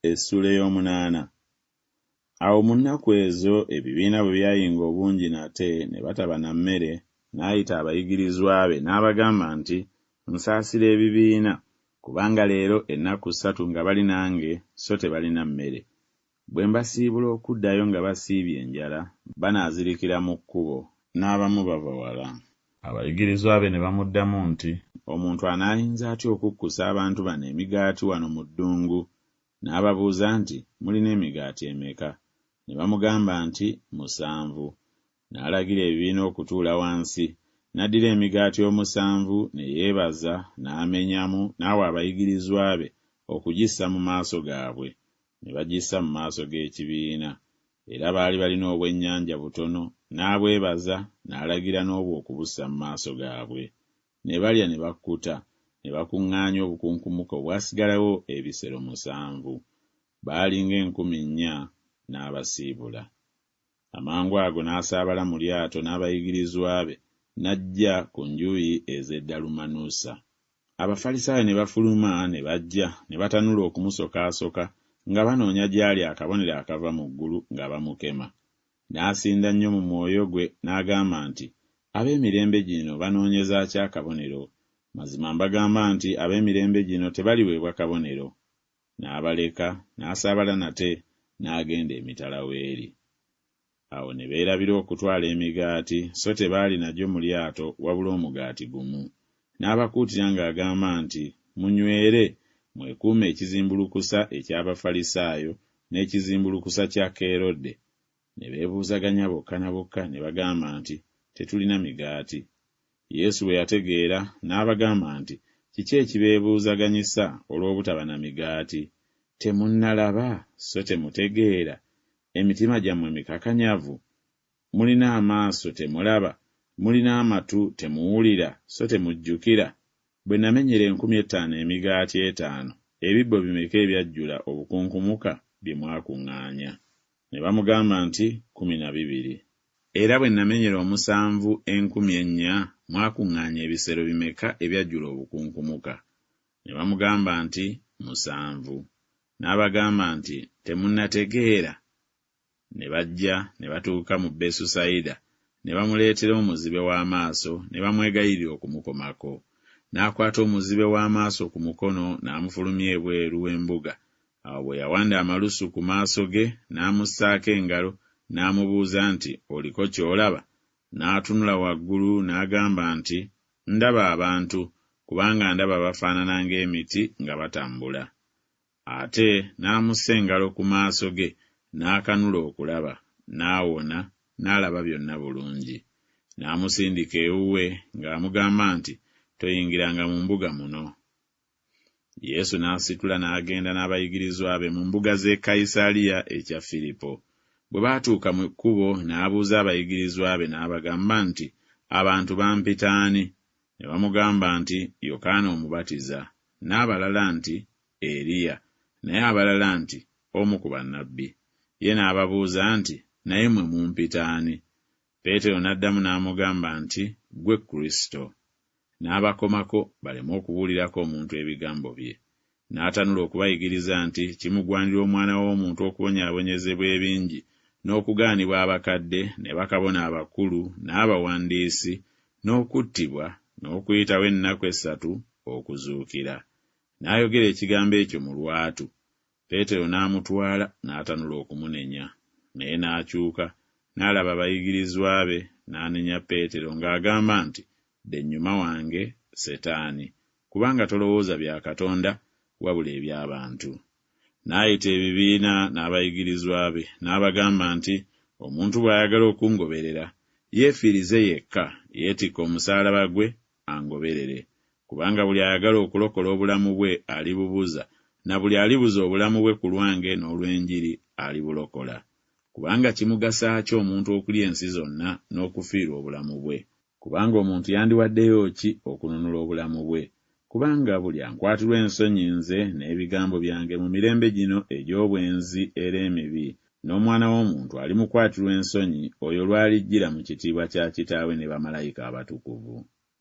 Essuula ey'omunaana. Awo mu nnaku ezo ebibiina bwe byayinga obungi nate, ne bataba na mmere, n'ayita abayigirizwa be n'abagamba nti Nsaasira ebibiina, kubanga leero ennaku ssatu nga bali nange, so tebalina mmere. Bwe mbasiibula okuddayo nga basiibye enjala, banaazirikira mu kkubo, n'abamu bava wala. Abayigirizwa be ne bamuddamu nti Omuntu anaayinza atya okukkusa abantu bano emigaati wano mu ddungu? N'ababuuza nti Mulina emigaati emeka? Ne bamugamba nti Musanvu. N'alagira ebibiina okutuula wansi, n'addira emigaati omusanvu, ne yeebaza, n'amenyamu, n'awa abayigirizwa be okugissa mu maaso gaabwe, ne bagissa mu maaso g'ekibiina. Era baali balina obwennyanja butono, n'abwebaza, n'alagira n'obwo okubussa mu maaso gaabwe. Ne balya ne bakkuta, ne bakuŋŋaanya obukunkumuka obwasigalawo ebisero musanvu. Baali ng'enkumi nnya, n'abasiibula. Amangu ago n'asaabala mu lyato n'abayigirizwa be, n'ajja ku njuyi ez'e Dalumanusa. Abafalisaayo ne bafuluma ne bajja, ne batanula okumusokaasoka, nga banoonya gy'ali akabonero akava mu ggulu, nga bamukema. N'asinda nnyo mu mwoyo gwe n'agamba nti Ab'emirembe gino banoonyeza ki akabonero? Mazima mbagamba nti Ab'emirembe gino tebaliweebwa kabonero. N'abaleka, n'asaabala nate, n'agenda emitala w'eri. Awo ne beerabira okutwala emigaati, so tebaali nagyo mu lyato wabula omugaati gumu. N'abakuutira ng'agamba nti Munywere, mwekuume ekizimbulukusa eky'Abafalisaayo n'ekizimbulukusa kya Kerode. Ne beebuuzaganya bokka na bokka ne bagamba nti Tetulina migaati. Yesu bwe yategeera, n'abagamba nti Kiki ekibeebuuzaganyisa olw'obutaba na migaati? Temunnalaba, so temutegeera? Emitima gyammwe mikakanyavu? Mulina amaaso, temulaba? Mulina amatu, temuwulira, so temujjukira? Bwe namenyera enkumi ettaano emigaati etaano, ebibbo bimeka ebyajjula obukunkumuka bye mwakuŋŋaanya? Ne bamugamba nti 12. Era bwe namenyera omusanvu enkumi ennya, mwakuŋŋaanya ebisero bimeka ebyajjula obukunkumuka? Ne bamugamba nti Musanvu. N'abagamba nti Temunnategeera? Ne bajja ne batuuka mu Besusayida, ne bamuleetera omuzibe w'amaaso, ne bamwegayirira okumukomako. N'akwata omuzibe w'amaaso ku mukono n'amufulumya ebweru w'embuga, awo bwe yawanda amalusu ku maaso ge, n'amussaako engalo, n'amubuuza nti Oliko ky'olaba? N'atunula waggulu n'agamba nti Ndaba abantu, kubanga ndaba bafaanana ng'emiti nga batambula. Ate n'amussa engalo ku maaso ge, n'akanula okulaba, n'awona, n'alaba byonna bulungi. N'amusindika ewuwe ng'amugamba nti Toyingiranga mu mbuga muno. Yesu n'asitula n'agenda n'abayigirizwa be mu mbuga z'e Kayisaliya ekya Firipo. Bwe baatuuka mu kkubo n'abuuza abayigirizwa be n'abagamba nti Abantu bampita ani? Ne bamugamba nti Yokaana Omubatiza, n'abalala nti Eriya, naye abalala nti Omu ku bannabbi. Ye n'ababuuza nti Naye mmwe mumpita ani? Peetero n'addamu n'amugamba nti Ggwe Kristo. N'abakomako baleme okubuulirako omuntu ebigambo bye. N'atanula okubayigiriza nti Kimugwanira Omwana w'omuntu okubonyaabonyezebwa ebingi, n'okugaanibwa abakadde ne bakabona abakulu n'abawandiisi, n'okuttibwa, n'okuyitawo ennaku essatu okuzuukira. N'ayogera ekigambo ekyo mu lwatu. Peetero n'amutwala n'atanula okumunenya. Naye n'akyuka, n'alaba abayigirizwa be, n'anenya Peetero ng'agamba nti Dda ennyuma wange, Setaani, kubanga tolowooza bya Katonda, wabula eby'abantu. N'ayita ebibiina n'abayigirizwa be, n'abagamba nti Omuntu bw'ayagala okungoberera, yeefiirize yekka, yeetikke omusaalaba gwe, angoberere. Kubanga buli ayagala okulokola obulamu bwe alibubuza, na buli alibuza obulamu bwe ku lwange n'olw'enjiri alibulokola. Kubanga kimugasa ki omuntu okulya ensi zonna n'okufiirwa obulamu bwe? Kubanga omuntu yandiwaddeyo ki okununula obulamu bwe? Kubanga buli ankwatirwa ensonyi nze n'ebigambo byange mu mirembe gino egy'obwenzi era emibi, n'Omwana w'omuntu alimukwatirwa ensonyi oyo lw'alijjira mu kitiibwa kya Kitaawe ne bamalayika abatukuvu.